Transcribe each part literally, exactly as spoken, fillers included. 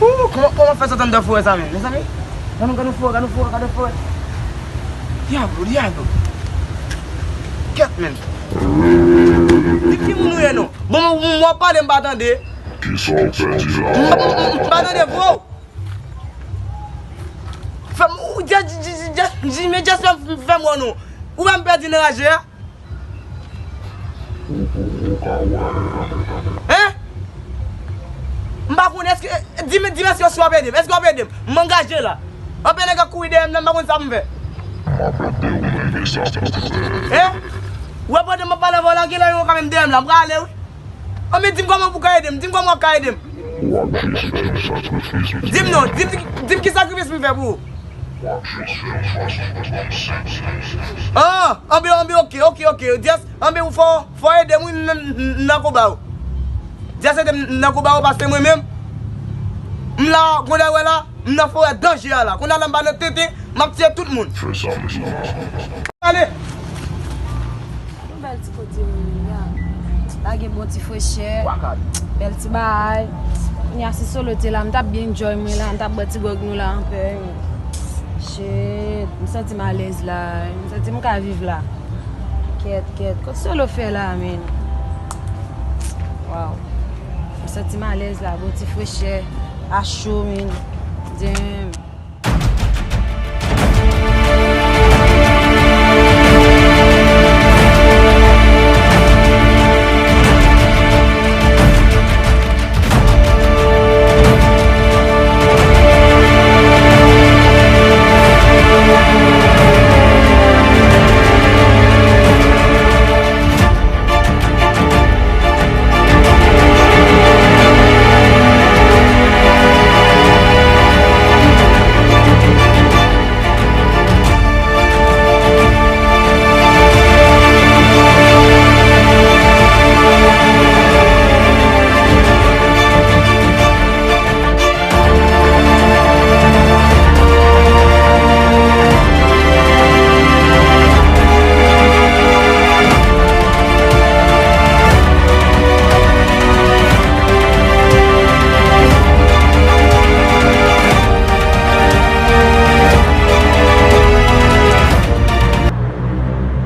Ooh, kòman, kòman fè sot anndan forè sa menm, mezanmi? Gade yon, gade yon forè, gade yon forè, gade yon forè. Diablo, diablo. Kèt, menn. Di ki moun ou ye, non? Bon, mwen, mwen, mwen pale, m pa tande. Kisa w fè di la? M pa, m, m, m pa tande vre. Fè m, ou, just, just, just, just, men just fè m, fè m wè, non. Ou wè m pèdi nan raje a? Hein? M pa konn, èske, di m, di m, èske w ap ede m? Èske w ap ede m? M angaje la. Anpil nèg ap kouri dèyè m nan, m pa konn sa pou m fè. Hein? Ou wè pandan m ap pale avè w la, gen lè yo ka menm dèyè m la, m prale wi. Anben, di m kòman pou w ka ede m, di m kòman w ap ka ede m. Di m non, di m, di m ki sakrifis m fè pou ou. Ah, anben, anben, ok, ok, ok. Just, anben, ou fò, fò ede m wi, m nan, m nan konba yo. Just ede m nan konba yo, paske mwen menm, m la, kounye a wè la, m nan forè danje a la. Kounye a la, m pa nan tenten, m ap tiye tout moun. Ale! Yon bèl ti kote wi, ya. La gen bon ti frechè. Bèl ti bagay. Kounye a si Solo te la, m t ap byen enjoy mwen la, m t ap bwè ti gwòg nou la anpè. Shit, m santi m alèz la. M santi m ka viv la. Kèt, kèt. Kot Solo fè la, menn? Waw. M santi m alèz la, bon ti frechè. A cho, menn. Damn.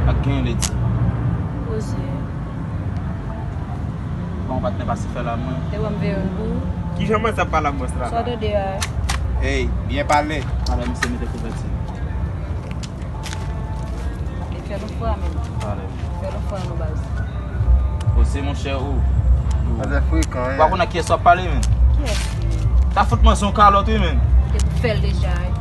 Ak gen yon leti. Poze. Bon, patnè, pase fè la mwen. Te wè m veye youn pou ou. Kijan manzè ap pale ak bòs la? Sa w tande a? Ey, byen pale. Pale, misye mete kouvèti. E fè nou fwa, menn. Pale. Fè nou fwa, nou baz. Poze, monchè, ou. Manzè frekan, wi. Ou pa konn ak kiyès w ap pale, menn. Kiyès, menn? Ta fout manzè yon kalòt, wi, menn. Ou te fè l deja, wi.